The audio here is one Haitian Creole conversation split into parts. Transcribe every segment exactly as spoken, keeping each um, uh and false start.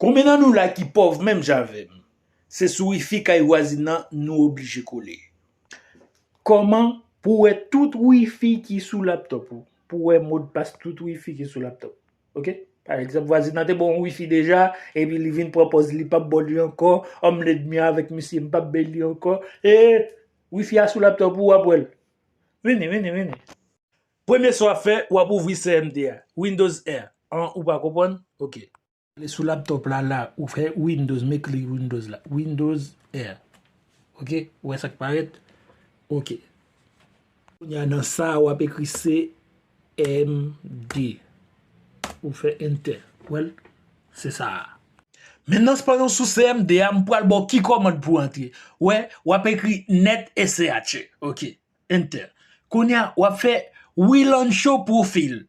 Konbyen nan nou la ki pòv menm jan avè m? Se sou wifi kay vwazin nan nou oblije kole. Kòman pou wè tout wifi ki sou laptòp ou? Pou wè modpas tout wifi ki sou laptòp. Oke? Pa egzanp, vwazin nan te ba w yon wifi deja, epi li vin pran pòz li p ap ba w li ankò, an m lènmi avèk misye, m p ap bay li ankò. E wifi a sou laptòp ou, w ap wè l. Vini, vini, vini. Premye sa w ap fè, w ap ouvri C M D a, Windows R. An, ou pa konprann? Oke. Ale sou laptòp la, la, ou fè Windows, m ekri Windows la. Windows R. Oke? Ou wè sa k parèt? Oke. Kounye a nan sa, w ap ekri C M D. Ou fè Enter. Wè l? Se sa a. Mentnan, pandan w sou C M D a, m pral ba w ki kòmand pou antre. Wè, w ap ekri net S C H. Oke. Enter. Kounye a, w ap fè relaunch your profile.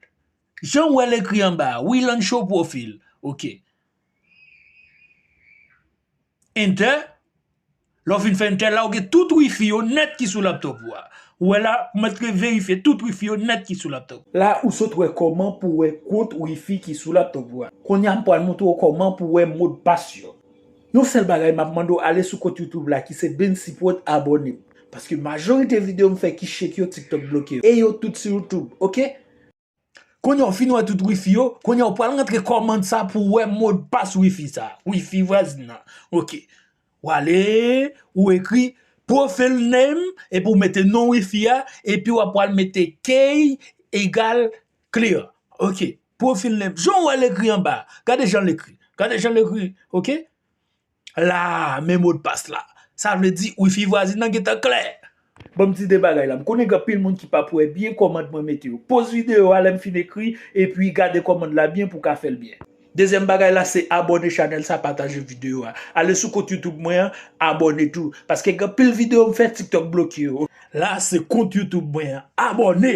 Jan w wè l ekri anba a, relaunch your profile. Oke. Enter. Lè w fin fè Enter la, ou gen tout wifi yo nèt ki sou laptòp ou a. Ou wè la, ou mèt verifye tout wifi yo nèt ki sou laptòp. La, ou sot wè kòman pou wè kont wifi ki sou laptòp ou a. Kounye a, m pral montre w kòman pou wè modpas yo. Yon sèl bagay m ap mande w, ale sou kont YouTube la ki se Ben Sipwòt, abòne. Paske majorite videyo m fè ki shake yo, TikTok bloke yo. E yo tout sou YouTube, oke? Kounye a w fin wè tout wifi yo, kounye a w pral rantre kòmand sa pou wè modpas wifi sa. Wifi vwazin nan. Oke. W ale, ou ekri profile name, epi w mete non wifi a, epi w ap pral mete key egal clear. Oke. Profile name. Jan w wè l ekri anba. Gade jan l ekri. Gade jan l ekri. Oke? La, men modpas la. Sa vle di, wifi vwazin nan gentan klè. Ban m di de bagay la. M konnen gen anpil moun ki p ap wè byen kòmand mwen mete yo. Poz videyo a lè m fin ekri, epi gade kòmand la byen pou w ka fè l byen. Dezyèm bagay la, se abòne chanèl sa, pataje videyo a. Ale sou kont YouTube mwen an, abòne tou. Paske gen anpil videyo m fè, TikTok bloke yo. La, se kont YouTube mwen an. Abòne!